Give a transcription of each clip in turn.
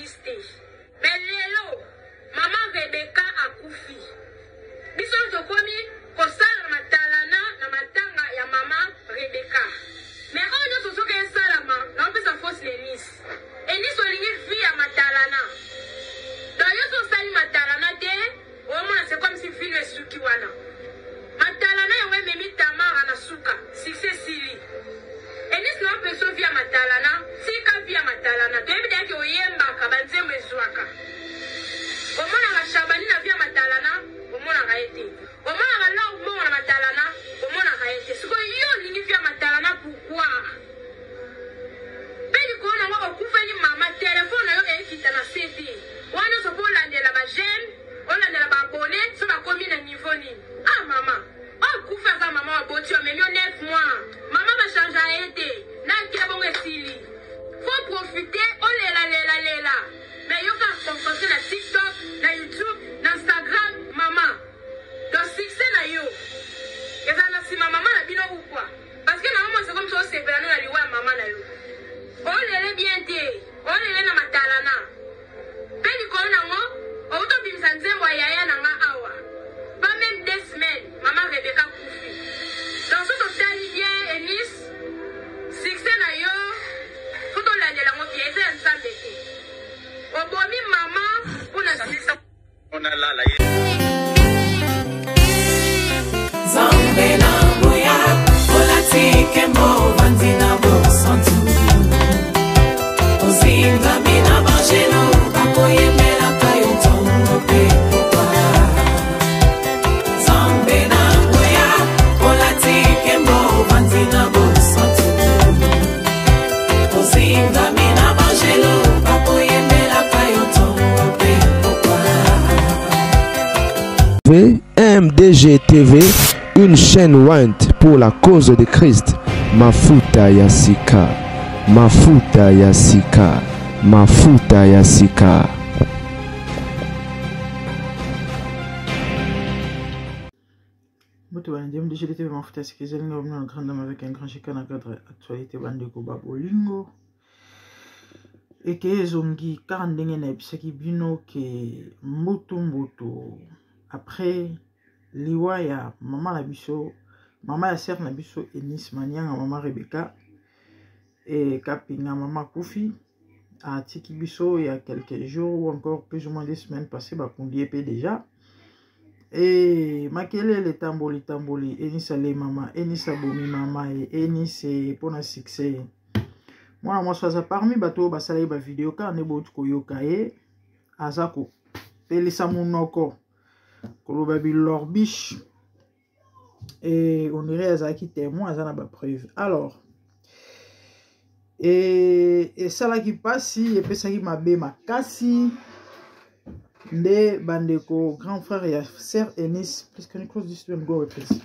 Eunice te. Mais lelo maman Rebecca akufi. Biso tokomi kosala matalana na matanga ya maman Rebecca. Mais oyo nyonso soki esalama, naopesa fausse na Eunice. Eunice olingi vie ya matalana. Donc yo so osali matalana te, omona c'est comme si vie no esuki wana. Matalana yango ememi Tamara na suka, succès esili. Eunice na opeso vie ya matalana, tika vie ya matalana. Toyebi deja ke oyembaka ba nzembo ezwaka. Omonaka Shabani na vie ya matalana, omonaka ye te. Omonaka Laure Mbongo na matalana, omonaka ye te. Sikoyo yo olingi vie ya matalana pourquoi? Pe likolo na ngo okufeli mama, telephone na yo ekita na se te. Wana nionso po olandela ba j'aime, olandela ba abonnes soki bakomi na niveau nini. Ah mama, oyo akufi aza mama oyo aboti yo, amemi yo 9 mois. Mama ba changea ye te. Na ke bongo esili. Faut profiter olela lela lela. Mais yoka concentre na TikTok, na YouTube, na Instagram, mama. Donc succès na yo ezala na sima mama na bino ou quoi? Parce que maman c'est comme si osepela no na liwa ya mama na yo. Olele bien te, olele na matalana. Pe likolo nango outi obimisa nzembo ya yaya na nga awa. Pas même 2 semaines, maman Rebecca kufi. Donc soki totali bien Eunice, succès na yo faut tolandela yango bien, eza ya Nzambe te. Obomi mama mpona succès. Nzambe na nguya olati nkembo ovandi na bosantu ozingami na banjelu bakoyembelaka yo ntongo mpe pokwa. Nzambe na nguya olati nkembo ovandi na bosantu ozingami na banjelu bakoyembelaka yo ntongo mpe pokwa. MDG TV, une chaîne ointe pour la cause de Christ. Mafuta ya sika, Mafuta ya sika, Mafuta ya sika. Mbote balandi MDG TV, mafuta ya sika, ezali nga na grande dame avec un grand GK na cadre actualité. Bandeko ba bolingo, eke ezongi kaka ndenge nayebisaki bino ke mbutu mbutu après liwa ya mama na biso, mama ya sœur na biso Eunice Manianga, mama Rebecca e Kapinga. Mama akufi, atiki biso ya quelques jours ou encore plus ou moins 2 semaines passées. Bakundi ye mpe déjà e makelele etamboli tamboli. Eunice ale mama, Eunice abomi mama ye, Eunice mpona succès. Mwana mwasi aza parmi bato oyo basalaki bavideo kaka nde bouti koyoka ye aza kopelisa monoko koloba bilorbiche e on dirait azalaki témoin, aza na bapreuve. Alors e esalaki mpasi, epesaki mabe makasi nde bandeko. Grand frère ya sœur Eunice, please, can you close this door and go away, please?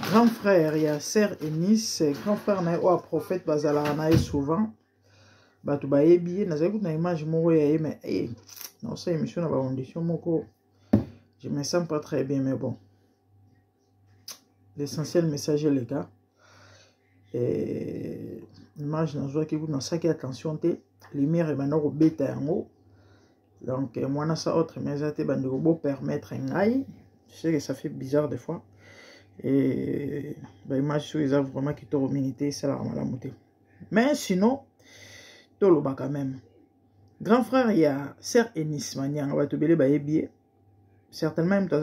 Grand frère ya sœur Eunice, grand frère na ye oyo prophète, bazalaka na ye souvent, bato bayebi ye. Nazali kutu na image moko ya ye, mais eh, naosala émission na bacondition moko, je me sens pas très bien, mais bon, l'essentiel message eleka. Image nazwaki kutu, nasalaki attention te, lumière ebanda kobeta yango. Donc mwana sa autre, mais eza te. Bandeko, bopermettre ngai, je sais que ça fait bizarre des fois et baimage soki eza vraiment kitoko mingi te, esalaka malamu te, mais sinon toloba quand même. Grand frère ya sœur Eunice Manianga, bato ebele bayebi ye, certainement ye moto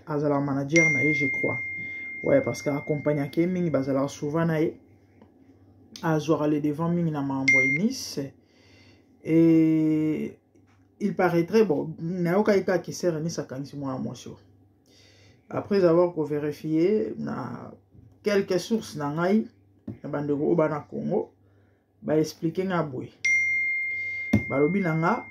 azalaka manager na ye, je crois, ouais, parce que accompagnaka ye mingi, bazalaka souvent na ye, azwaka le devant mingi na makambo ya Eunice. Et il paraîtrait, bon, nayokaki kaka sœur Eunice akangisi mwana mwasi oyo. Après avoir kovérifier na quelques sources na ngai, na bandeko oyo bana Congo, baexpliquer nga boye, balobi na nga,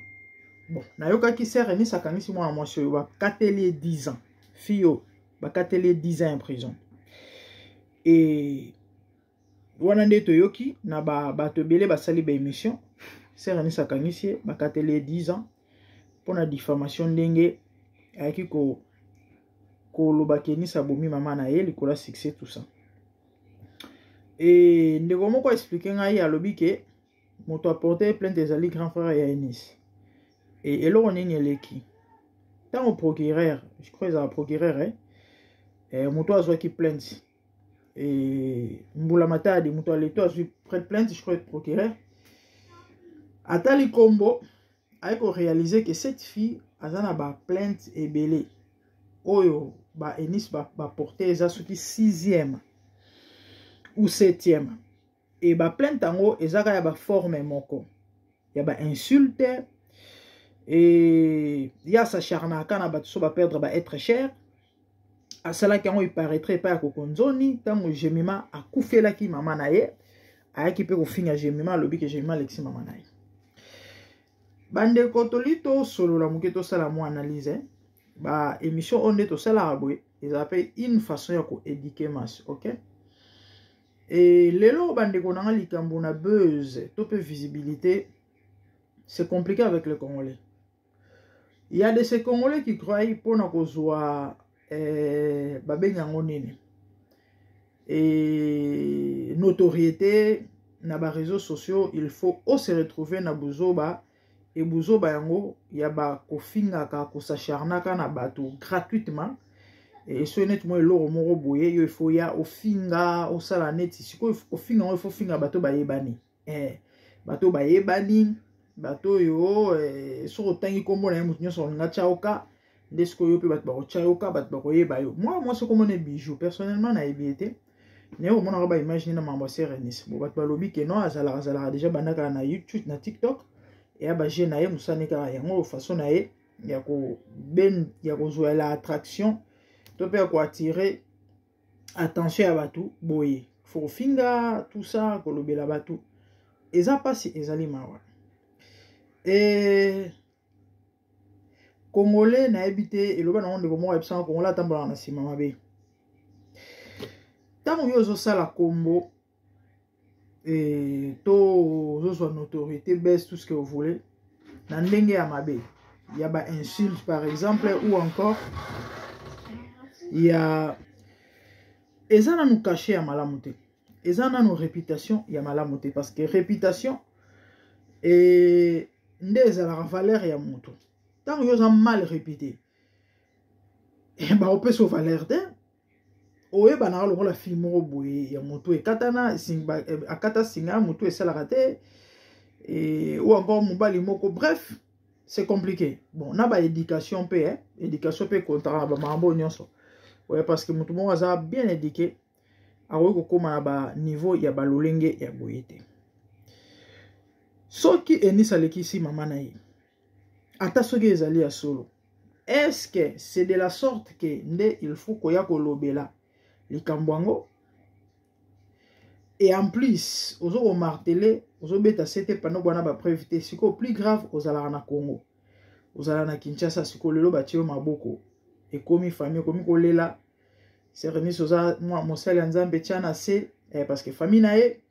bon, nayokaki sœur Eunice akangisi mwana mwasi oyo, bakateli ye 10 ans. Fille oyo bakateli ye 10 ans ya prison. E wana nde toyoki na bato ebele basali baémission, sœur Eunice akangisi ye, bakateli ye 10 ans mpona diffamation, ndenge ayaki koloba ke Eunice abomi mama na ye likolo ya succès, tout ça. E ndeko moko expliquer ngai, alobi ke moto aporte plainte ezali grand frère ya Eunice. E eloko nini eleki ntango procureur, je crois ezala procureur, eh? Moto azwaki plainte e mbula matadi, moto aleto azwi plainte, je crois procureur atali nkombo, aye koréaliser que cette fille aza na baplainte ebele oyo ba Eunice baporte, eza soki sixième ou septième. E baplainte yango eza kaka ya baforme moko ya bainsulte e ya s'acharnaka na bato so baperdre baêtre cher. Asalaki yango, il paraîtrait, epai ya Kokonzoni. Ntango Jemima akufelaki mama na ye, ayaki mpe kofinga Jemima, alobi ke Jemima alekisi mama na ye. Bandeko, toli tosolola moke, tosala mwa analyse. Ba émission oyo nde tosalaka boye ezala mpe une façon ya koéduquer masse, ok? E lelo, bandeko na nga, likambo na buzz to mpe visibilité, c'est compliqué avec les Congolais. Il y a de ces Congolais qui croient mpona kozwa babengi yango nini, e notoriété na baréseaux sociaux, il faut ose retrouver na buzoba. E buzoba yango ya bakofingaka, kosacharnaka na bato gratuitement. E soki neti mwa eloko moko boye, yo ifo ya ofinga, osala neti sikoyo kofinga yango, ifo finga bato bayebani, bato bayebani, bato oyo soki otangi nkombo na ye, moto nyonso olinga tya oka nde sikoyo mpe bato bakotya yoka, bato bakoyeba yo. Mwa mwasi okomona Bijou, personnellement nayebi ye te, naye komonaka baimage na makambo ya sœur Eunice. Bo bato balobi ke no, azalaka déjà banda kaka na YouTube, na TikTok, eya baje na ye, mosani kaka yango, façon na ye ya kozwela attraction to mpe ya koattirer attention ya bato boye. Faut kofinga, tout ça, kolobela bato eza mpasi, ezali mawa. E Congolais, nayebi te, eloba nango ndeko moko ayebisanga, Congolais atambolaka na nsima mabe. Ntango yo ozosala kombo to ozozwa notoriété, buzz, tout ce que vous voulez, na ndenge ya mabe, ya bainsulte par exemple, ou encore ya eza nanu cachet ya malamu te, eza nanu réputation ya malamu te, parce que réputation nde ezalaka valeur ya moto. Ntango yo oza mal réputé, baopesa valeur te. Oyebanaka lokola fille moko boye ya moto ekatana, akata singa, moto esalaka te, ou encore mobali moko, bref, c'est compliqué. Bon, na baéducation mpe, éducation mpe ekontaka na bamakambo nyonso oya, parce que moto moko aza bien éduqué akoki kokóma na baniveau ya balolenge ya boye te. Soki Eunice alekisi mama na ye, ata soki ezali ya solo, est-ce que c'est de la sorte que nde il faut koya kolobela likambo yango? Et en plus ozo komarteler, ozobeta sete pano bwana, bapreuve te. Sikoyo plus grave, ozalaka na Congo, ozalaka na Kinshasa. Sikoyo lelo batie yo maboko, ekomi famille ekomi kolela. Sœur Eunice, oza mosali ya Nzambe, tia na se, parce que famille na ye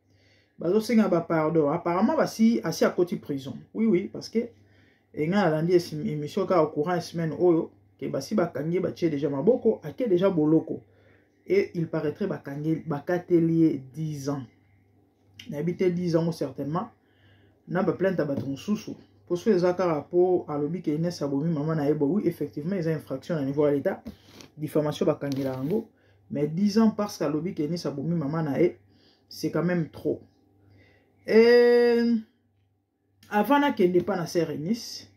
bazosenga bapardon. Apparemment basi asi akoti prison. Oui, parce que ngai nalandi émission kaka courant ya semaine oyo ke basi bakangi, batie déjà maboko, ake déjà boloko. Et il paraîtrait bakangi, bakateli ye 10 ans. Nayebi te, 10 ans certainement na baplainte ya bato mosusu, mpo so eza kaka mpo alobi ke Ines abomi mama na ye, bo oui, effectivement eza infraction na niveau ya l'état, diffamation, bakangela yango. Mais 10 ans parce que alobi ke Eunice abomi mama na ye, c'est quand même trop. Et avant nakende mpa na sœur Eunice,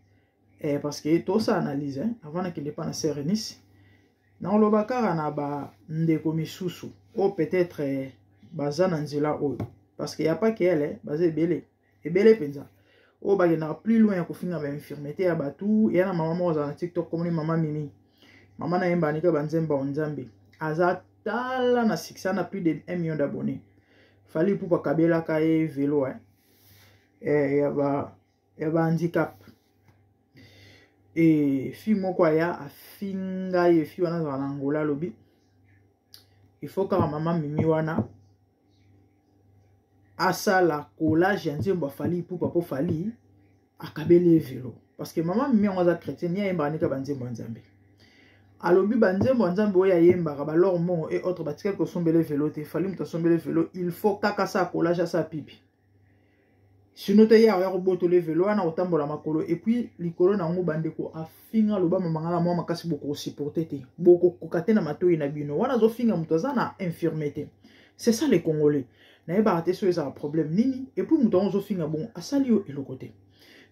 parce que tosala analyse, hein, avant nakende mpa na sœur Eunice, nakoloba kaka na bandeko misusu oyo peut-être baza na nzela oyo, parce que ya pas que elle, baza ebele ebele mpenza oyo bakendaka plus loin ya kofinga bainfirmité ya bato. Eya na mama moko azala na TikTok, komoni mama Mimi, mama nayemba nika banzemba o Nzambe, aza tala na succès na plus de 1 million d'abonnés. Fally Ipupa akabelaka ye vélo, ya ba handicap. E fille moko aya afinga ye. Fille wana azala na Angola, alobi il faut kaka mama Mimi wana asala collage ya nzembo a Fally Ipupa mpo Fally akabeli ye vélo, parce que mama Mimi yango aza chrétienne, ye ayembaka nika banzembo ya Nzambe. Alobi banzembo ya Nzambe oyo ayembaka, balor mbongo et autres, batikali kosombela vélo te, Fally moto asombeli vélo. Il faut kaka asala collage, asala pipi. Sinon te ye akoya kobotola velo wana, kotambola makolo. Et puis likolo na yango, bandeko, afinga, aloba mama nga na mwa makasi, bokosupporter te, bokokoka te na matoi na bino. Wana azofinga moto aza na infirmité. C'est ça les Congolais. Nayebaka te so ezala problème nini. Et puis moto yango ozofinga bongo, asali yo eloko te.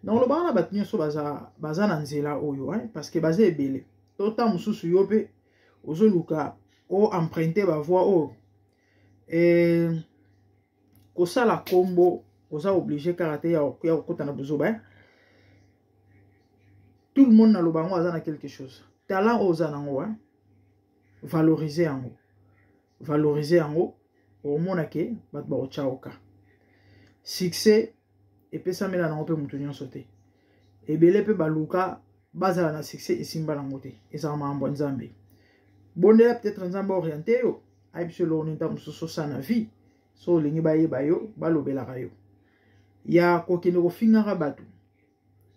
Na olobaka na bato nyonso baza, baza na nzela oyo, hein, parce que baza ebele. To ta mosusu yo mpe ozoluka o emprunter bavoie oyo e, kosala kombo, oza obligé kaka te ya kokota na bozoba, eh? Tout le monde, naloba yango, aza na quelque chose. Talent oyo oza nango, hein? Valoriser yango, valoriser yango, omona ke bato bakotya oka. Succès epesamela nango mpe moto nyonso te. Ebele mpe baluka bazala na succès, esimba nango te. Ezala makambo ya Nzambe. Bondela, peut-être Nzambe oriente yo, ayebi so eloko nini ntango mosusu osala na vie. So olingi bayeba yo, balobelaka yo. Ya kokende kofingaka bato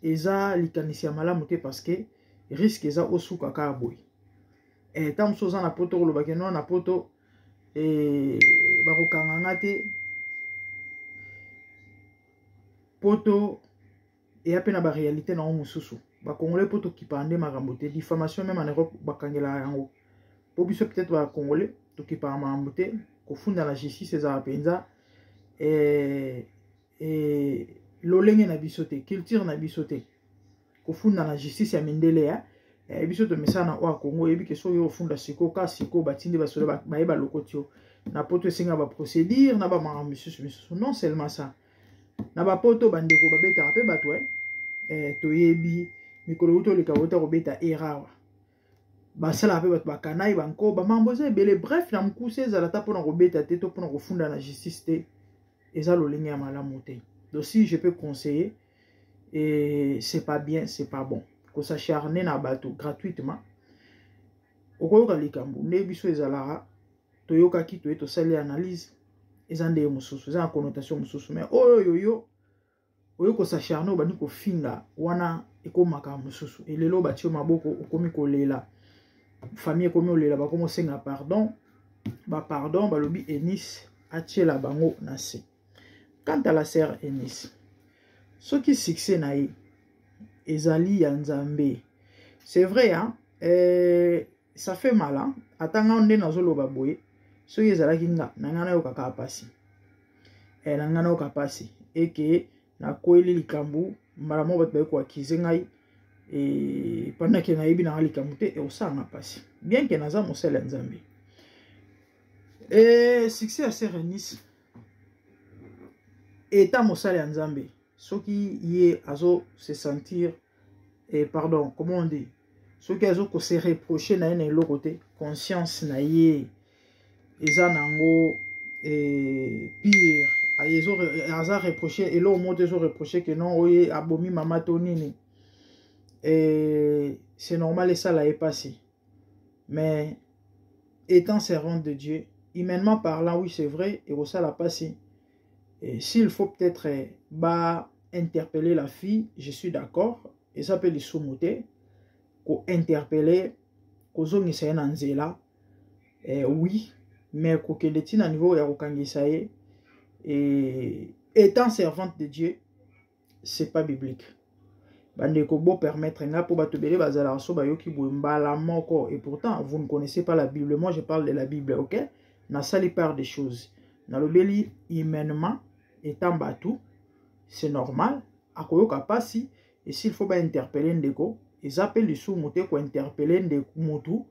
eza likanisi ya malamu te, parce que risque eza osuka kaka boye. Ntango mosusu oza na poto, kolobaki no na poto bakokanga nga te. Poto eya mpe na baréalité nango mosusu. Bacongolais mpo tokipaka nde makambo te. Diffamation, même en Europe bakangelaka yango. Mpo biso peut-être bacongolais tokipaka makambo te. Kofunda na justice ezala mpenza lolenge na biso te, culture na biso te. Kofunda na justice ya mindele ya biso tomesana na oyo ya Congo. Oyebi ke soki ofunda sikoyo, ka sikoyo batindi basolo, bayeba lokoti yo. Na poto esenga baprocédure na bamakambo misusu misusu. Non seulement ça, na bapoto, bandeko, babetaka mpe bato. Toyebi mikolo uti oleka, ota kobeta erawa, basalaka mpe bato bakanai banko, bamambo eza ebele. Bref, na mokuse, ezala ata mpona kobeta te to mpona kofunda na justice te, eza lolenge ya malamu te. Donc si je peux conseiller, et c'est pas bien, c'est pas bon kos'acharner na bato gratuitement. Okoyoka likambo nde biso ezalaka, toyokaki, toye, tosali analyse, eza ndenge mosusu, eza na connotation mosusu. Mais oyo yo oyo kos'acharner, obandi kofinga, wana ekomaka mosusu. Elelo batie maboko, okomi kolela, famille ekomi olela, bakomi osenga pardon, bapardon. Balobi Eunice atiela bango na se. Quant à la sœur Eunice, soki succès na ye ezali ya Nzambe, c'est vrai, hein? Ça fait mal, hein? Ata nga nde nazoloba boye, soki ezalaki nga na ngai, nayokaka mpasi, na ngai nayoka mpasi eke nakweli likambo mbala moko, bato baye koaccuser ngai pendant ke nayebi nanga likambo te, ekosalanga mpasi, bien ke naza mosali ya Nzambe. Succès ya sœur Eunice, eta mosali ya Nzambe, soki ye azo se sentir, pardon, comment on dit, soki azo kose reprocher na ye na eloko te, conscience na ye eza nango pire, aza reproche eloko moko te, ezo reproche ke non, oye abomi mama to nini, c'est normal esala ye mpasi. Mais étant servante de Dieu, humainement parlant, oui, c'est vrai, ekosala mpasi. S'il faut peut-être ba interpeller la fille, je suis d'accord. Eza mpe lisumu te kointerpeller, kozongisa ye na nzela, oui. Mais kokende ntina niveau ya kokangisa ye étant servante de Dieu, c'est pas biblique. Bandeko, bo permettre nga, mpo bato ebele bazalaka so bayoki boye mbala moko, et pourtant vous ne connaissez pas la Bible. Moi je parle de la Bible, ok? Nasali part des choses, nalobeli humainement, étant bato, c'est normal akoyoka mpasi. Et s'il faut bainterpeller ndeko, eza mpe lisumu te kointerpeller ndeko mutu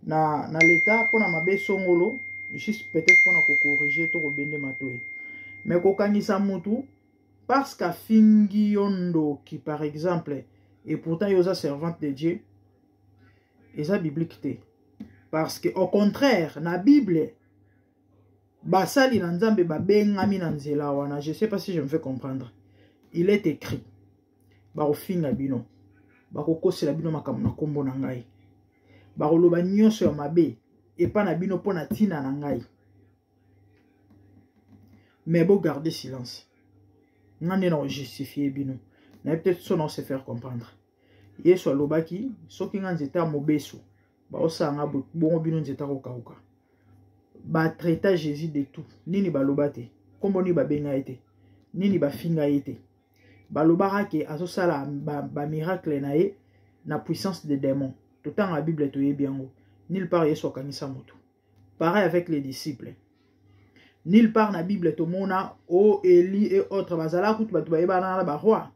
na leta mpona mabe songolo, juste peut-être mpona kocorriger to kobende matoi. Mais kokangisa mutu parce qu'afingi yo ndoki par exemple, et pourtant yo oza servante de Dieu, eza biblique te. Parce que au contraire, na Bible, basali na Nzambe babengami na nzela wana. Je sais pas si je me fais comprendre. Il est écrit: bakofinga bino, bakokosela bino makambo na nkombo na ngai, bakoloba nyonso ya mabe epa na bino mpo na ntina na ngai, mais bogarde silence, nga nde na kojustifie bino. Nayebi te so na se faire comprendre. Yesu alobaki: soki nga nzete ya mobeso baosala nga bongo, bino nzete akokauka. Batraita Jésus de tout. Nini baloba te? Nkombo nini babenga ye te? Nini bafinga ye te? Balobaka ke azosala bamiracle ba na ye na puissance de démon. Totanga Bible, toyebi yango. Nulle part Yesu akangisa moto. Pareil avec les disciples. Nulle part na Bible tomona o Eli et autres bazala kutu bato bayebana na baroi.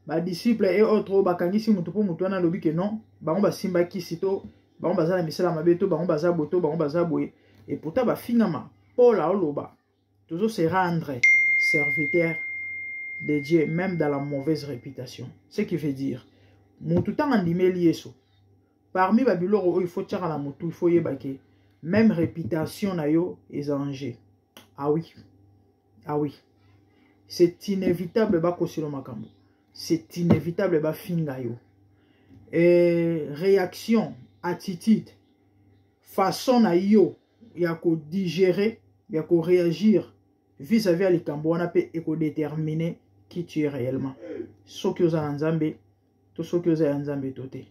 Badisciple et autres oyo bakangisi moto mpo moto wana alobi ke non, bango basimba kisi to bango baza na misala mabe to bango baza boye to bango baza boye. Et pourtant bafingama. Paul aoloba toujours se rendre serviteur de Dieu même dans la mauvaise réputation. Ce qui veut dire motu ntango andimeli Yesu, parmi babiloko oyo il faut tiaka na motu, il faut yeba ke même réputation na yo eza en jeu. Ah oui, ah oui, c'est inévitable bakoselo makambo, c'est inévitable bafinga yo. Et réaction, attitude, façon na yo ya kodigérer, ya koréagir vis-à-vis ya likambo wana mpe ekodétermine qui tu es réellement, soki oza na Nzambe to soki oza ya Nzambe to te.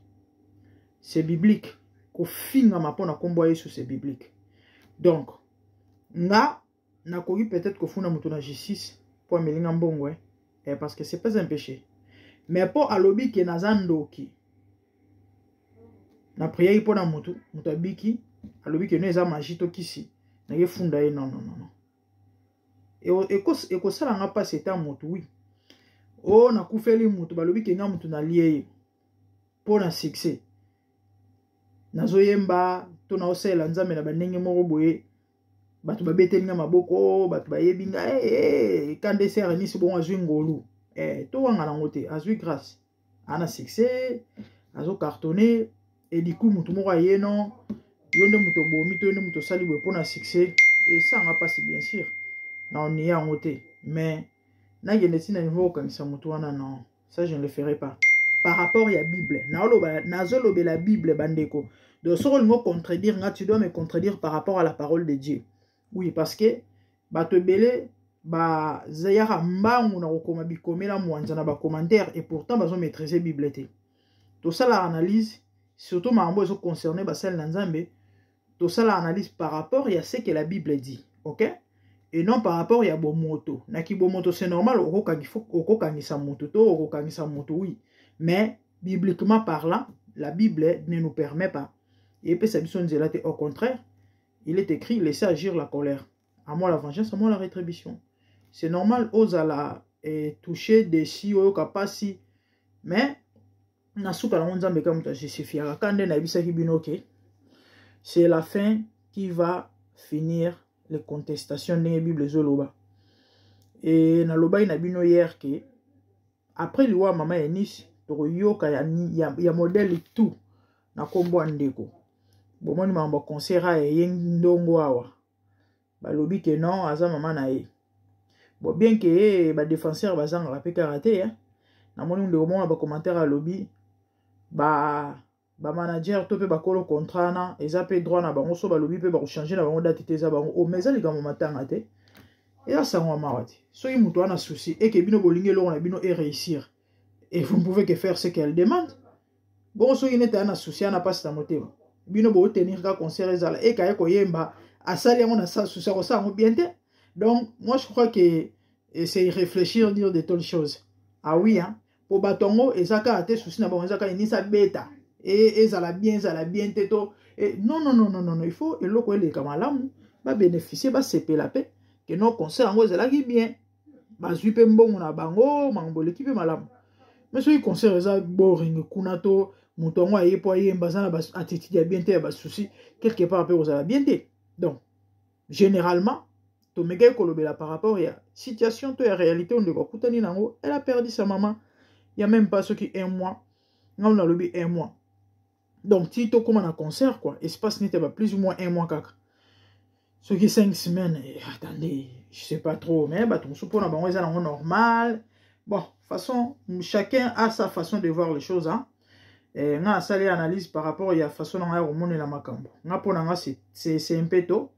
C'est biblique, kofingama mpo na nkombo ya Yesu, c'est biblique. Donc nga nakoki peut-être kofunda moto na justice mpo amelinga mbongo, eh, parce que c'est pas un péché. Mais mpo alobi ke naza ndoki, na priaki mpo na motu, moto abiki, alobi ke no eza magie to kisi, nakefunda ye? Non, non, non, non. Ekosala nga mpasi eta motu. Wi, o nakufeli motu, balobi ke nga motu nalie ye mpo na succès, nazoyemba to naosalela Nzambe na bandenge moko boye, bato babeteli nga maboko, bato bayebi nga, hey, hey, kande sœur Enisi bongo azwi ngolu, eh, towanga nango te, azwi grâce, ana succès, azocartonne. Et du coup motu moko aye: non, yo nde moto obomi to yo nde moto osali boye mpona succès. Esanga mpasi, bien sûr, na onie yango te, mais nakende ntina niveau kokangisa motu wana? Non, ça je ne le ferai pas par rapport ya Bible. Nazolobela Bible, bandeko. Donc soki olingi contredire nga, tu dois me contredire par rapport à la parole de Dieu. Oui, parce que bato ebele bazayaka mbangu na kokoma bikomela mwanza na bacommentaire et pourtant bazomaîtrise Bible te. Tosala analyse, surtout makambo ezoconcerne basali na Nzambe, tosala analyse par rapport ya ce que la Bible dit, ok, et non par rapport ya bomoto. Na kibomoto, c'est normal, okokangisa moto to okokangisa moto, oui, mais bibliquement parlant, la Bible ne nous permet pas, epesa biso nzela te. Au contraire, il est écrit: laissez agir la colère, à moi la vengeance, à moi la rétribution. C'est normal ozala touché, déçu, oyoka pasi, mais na suka nango Nzambe ka moto ajustifiaka. Ka nde nayebisaki bino ke c'est la fin qui va finir les contestations, ndenge Bible ezoloba. E nalobaki na bino hier ke après liwa mama Enis, tokoyoka ya modèle tout na nkombo ya ndeko. Bomoni makambo ya concert eye ndongo awa, balobi ke non, aza mama na ye. Bon, bien ke ye badéfenseur bazangaka mpe kaka te. Namoni ndeko moko na bacommentaire alobi ba bamanager to mpe bakolo contrat wana eza mpe droit na bango, so balobi mpe bakochange na bango date te, eza bango o. Mais eza likambo matanga te, eza sango ya mawa te. Soki moto wana souci eke bino bolingi eloko na bino e réussir et vous ne pouvez que faire ce qu'elle demande. Bongo soki neti aya na souci, ana mpasi na motema, bino bootenir ka concert ezala, eka ye koyemba, asali yango na sa souci, akosala yango bien te. Donc moi je crois que c'est réfléchir dire de telles choses. Ah oui, hein, po bato yango eza kaka te souci na bango eza kaka Enisi abeta, ezala bien, ezala bien te to non, non, non, non, non. Il faut eloko eleka malamu, babénéficie, basepela mpe ke no concert yango ezalaki bien, bazwi mpe mbongo na bango, makambo eleki mpe malamu. Mais soki concert eza boring kuna to moto yango aye mpo ayemba, aza na baattitude ya bien te, ya basusi, quelque part mpe kozala bien te. Donc généralement tomekaki kolobela par rapport ya situation to ya réalité oyo ndeko akutani nango. Elle a perdu sa maman ya même pas soki un mois. Ngai nalobi un mois, donc ti tokóma na concert quoi, espace neti ya ba plus ou moins un mois kaka, soki 5 semaines. Attendez, je sais pas trop, mais bato mosusu mpona bango eza nango normal. Bon, façon, chacun a sa façon de voir les choses, hein. Nga asali analyse par rapport ya façon na ngai ya komonela makambo. Nga, mpo na nga, c'est un peu tôt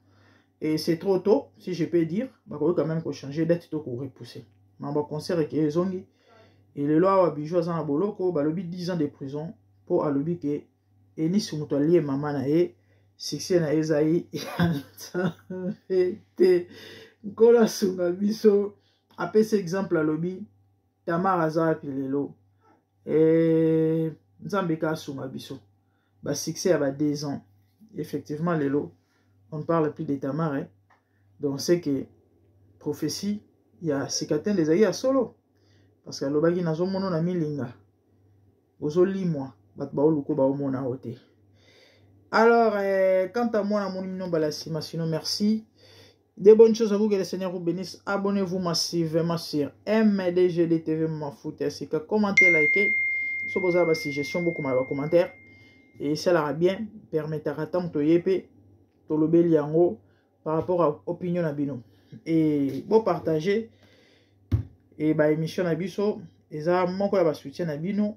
et c'est trop tôt, si je peux dire. Bakoki quand même kochanger date to korepousser makambo ya concert. Eke ezongi elelo awa, Bijou aza na boloko, balobi 10 ans de prison mpo alobi ke Enisi moto alie mama na ye, succès na ye ezali ya Nzambe te. Nkolo asunga biso. Apesi exemple, alobi Tamar aza wapi lelo? E, Nzambe ka asunga biso. Basuccès ya ba 2 ans, effectivement lelo on ne parle plus de Tamar, hein? Donc c'est que prophétie ya Sikatende ezali ya solo, parce que alobaki nazomona na milinga ozolimwa, bato baoluka baomona yo te. Alors quant à moi, namoni bino mbala nsima. Sinon, merci, de bonnes choses à vous, que le Seigneur vous bénisse. Abonnez-vous massivement sur MDGD TV Mafuta Sika. Commentez, likez. Si vous avez des suggestions, beaucoup de commentaires. Et ça la bien, permettra tant que tolobeli yango par rapport à opinion na bino. Et bon, partager et ba émission na biso eza moko ya ba soutien na bino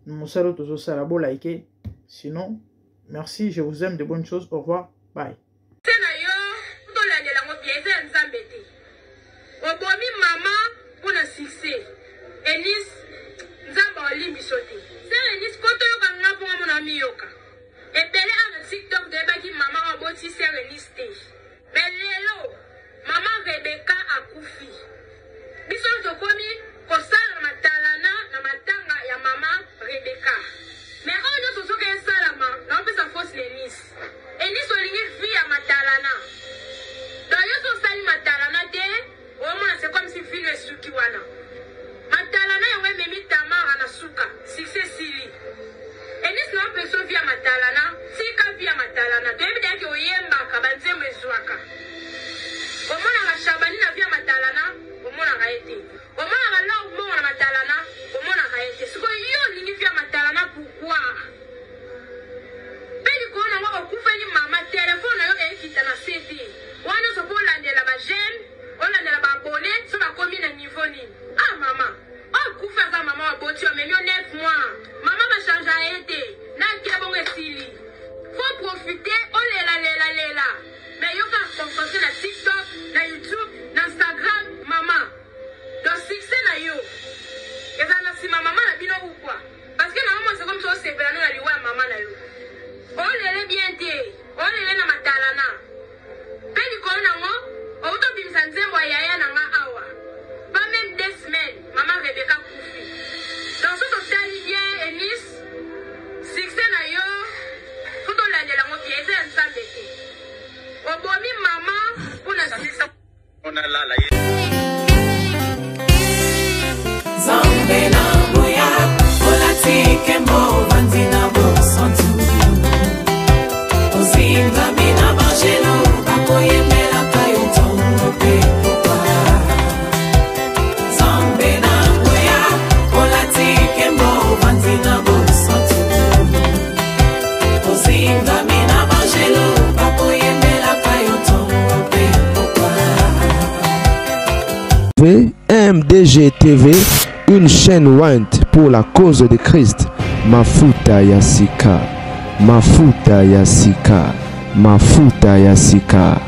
mosala tozosala. Bo liker. Sinon, merci, je vous aime, de bonnes choses. Au revoir. Bye. Na yo tolandela yango bien, eza ya Nzambe te. Obomi mama mpona succès. Enis, Nzambe aolimbiso te. Sœur Enis, po toyoka nga mponga mona miyoka ebele awa na TikTok, toyebaki mama oyo aboti sœur Enis te. Mais lelo mama Rebeka akufi, biso tokomi kosala na matalana na matanga ya mama Rebeka. Mais oyo nyonso soki esalama, naopesa fausse na Enis. Enis, olingi vie ya matalana, donc yo so osali matalana te, omona c'est comme si vino esuki wana. Matalana yango ememi Tamara na suka, succès esili. Enis, na opeso vie ya matalana, tika vie ya matalana. Toyebi deyaki oyembaka banzembo ezwaka. Omonaka Shabani na vie ya matalana, omonaka ye te. Omonaka Lor Bongo na matalana, omonaka ye te. Sikoyo yo olingi vie ya matalana, pourquoi? Mpe likolo nango okufeli mama, telefone na yo ekita na se te. Wana nyonso mpo olandela baj'aime, olandela baabonné so bakomi na niveau nini. Ah mama oyo kufi aza mama wa boti yo, amemi yo 9 mois. Mama bachange ye te na ke bongo esili. Faut profiter, olela lela lela, mais yoka concentrer na TikTok, na YouTube, na Instagram. Mama, donc succès na yo ezala na nsima mama na bino ou quoi? Parce que mama mwasi komi so osepela no na liwa ya mama na yo, olele bien te, olele na matalana. Mpe likolo nango outi obimisa nzembo ya yaya na nga awa, pas même 2 semaines mama Rebeka kufi. Donc so totali bien, Enis, succès na yo faut tolandela yango bien, eza ya Nzambe te. Obomi mama mpona succès. Nzambe na nguya, olati nkembo, ovandi na bosantu, ozingami na bangelo bakoyembelaka yo ntongo mpe pokwa. Nzambe na nguya, olati nkembo, ovandi na bosantu, ozingami na bangelo bakoyembelaka yo ntongo mpe pokwa. MDG TV, une chaîne ointe pour la cause de Christ. Mafuta ya sika, Mafuta ya sika, Mafuta ya sika.